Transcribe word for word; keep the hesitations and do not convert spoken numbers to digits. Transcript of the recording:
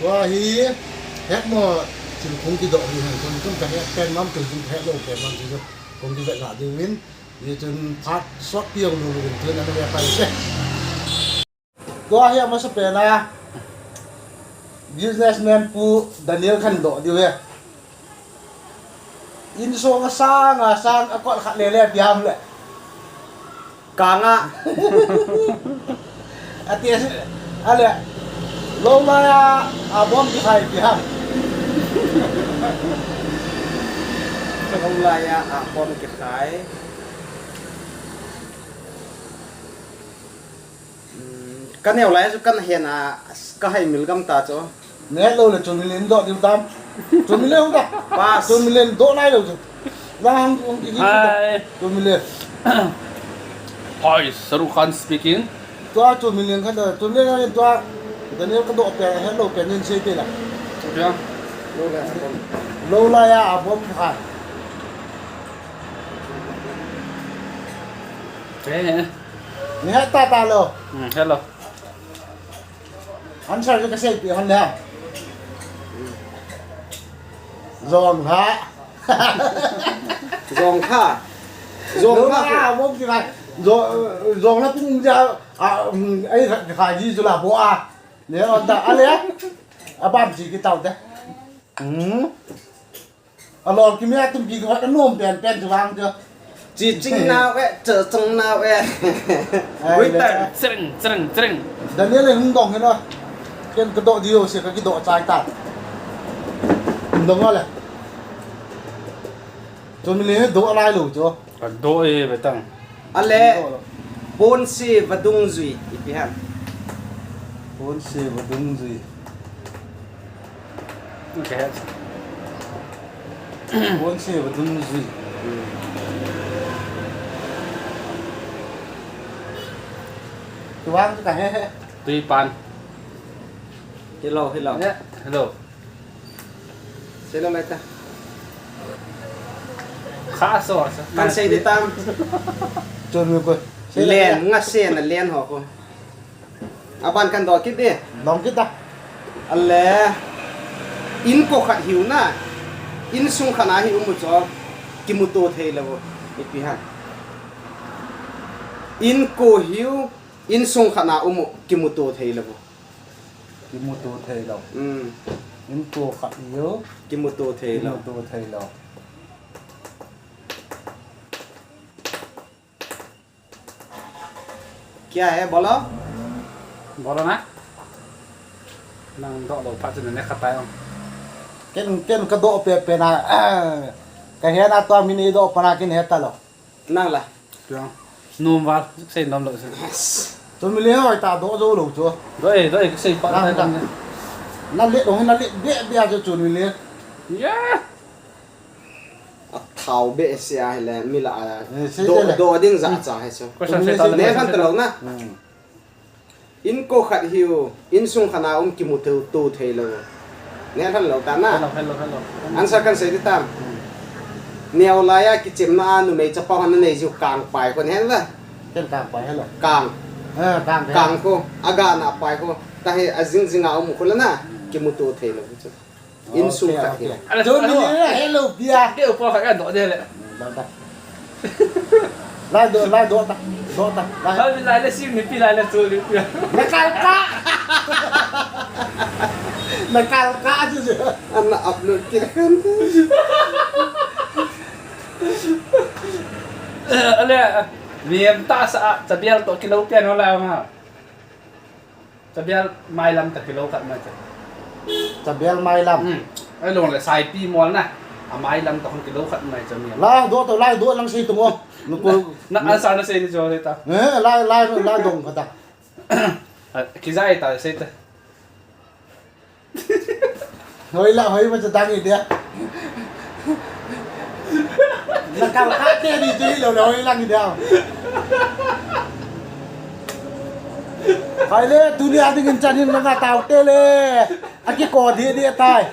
Tua hi, hetmo thil kong kidoh hi hen, tun, tun kahet pen mam, tun, tun kahet lou pen mam, tun, kong kidoh na diu vin, ni tun phat sot piang lou vin, tun, ana ve pai se. Tua hi amasa pen a, businessman Pu Daniel khan doh diu ve. Insung a sang a sang a kot khat le le piam le. Kanga. Ati asi, ale. Lou lai a, a bom kikhai piam. Lou lai a, a bom kikhai. Ka neo lai chu kan hen a, ka hai mil gam ta chu. Neo lou le chun milen doh diu tam. Chun milen hung ta. Pass. Chun milen doh lai lou chu. Lang hung hung ki hi ta. Hi. Chun milen. Hi, Shahrukh Khan speaking. Tua chun milen khan ta. Chun milen khan tua. Daniel ka doh pe, het lou pe nin sei pe la. Tua. Lou lai a bom. Lou lai a bom khan. He he. Ni het ta ta lou. Hmm, hello. Answer chu ka sei pi hon le. Jong ha. Jong ha. Jong ha. Jong ha, mo ki ba. Jong, jong la pung ja. A, um, ai ka, ka ji ju la bo a. Ne on ta ale. A bam ji ki tau te. Hmm. Alol kimi a tum ki ko ka nom pen pen chu vang chu. Chi ching nau e, chi ching nau e. Ai, waiter. Tsring, tsring, tsring. Daniel hung dong hina. Ken ka doh diu se ka kidoh chai ta. Dong ale. Chu milen doh lai lou chu. Ka doh e ve tang. Ale. Doh lou. Ponse vadung jui ipi ham. Ponse vadung jui. Ka het. Ponse vadung jui. Tuang ka he he. Tui pan. Hello, hello. Yeah, hello. Sei lou lai ta. Kha so sa. Kan sei di tam. Chun mi ko. Len, nga se na len ho ko. Aban kan doh kit di. Dong kit ta. Ale. Inko khat hiu na. Insung khat na hi um u chu. Kimuto thei lou. Ipi ham. Inko hiu. Insung khat na um u. Kimuto thei lou. Kimuto thei lou. Hmm. Inko khat hiu. Kimuto thei lou. Kimuto thei lou. Kya hai, bolo? Bolo na? Nang doh lou phat chu na ne kha tai ong. Ken, ken ka doh pe pe na, ah, ka he na tua mi nei doh pa na ken he ta lou. Nang la. Tuang. Nom val, sei nom lou sei. Yes. Chu milen hoi ta doh jou lou chu. Doh e, doh e, sei pa na tai ta. Na le dong na le be be a chu chu milen. Yeah. A thao behseh a hile, mi lah a. Eh, sei doh, te le. Doh ding jachat hi chu. Question sei ta le. Ne khan ta lou na. Hmm. Inko khat hiu, insung khat na um kimuto thei lou. Ne khan lou ta na. Hello, hello, hello. Answer kan sei di tam. Hmm. Neo lai a kichemna a numei chapa hon anei jiu kangpai kon hen la. Ken kangpai hello. Kang. Eh, kang. Kang ko, aga na pai ko. Tahi a jing jing a um ko la na. Kimuto thei lou chu. Insung khat hi. Okay, okay. Chu milen a hello pia. Ke upa khat ka doh de le. Lai doh, lai doh ta. Doh ta. Lai. Lai, lai le sim ni pi lai le chu ni pi. Na kal ka. Na kal ka chu chu. Ana upload kit kan. Ale, mi em ta sa, sa bial to kilo pian wala ma. Chabial mailam ta kilo khat mai cha. Chabial mailam. Hmm. Ai long le saipi mol na. A mailam ta hon kilo khat mai cha mi. Lai doh to, lai doh lang sei to mo. Nu ko. Na, na answer na sei ni jo le ta. Eh, lai, lai, lai dong khat ta. Ah, kijai ta sei ta. Hoi la, hoi ma cha dang i dia. Na kal ka te ni chu i lo le hoi lang i dia. Hai le, tuni a ding in chan hin na nga tau te le. A ki ko di di tai.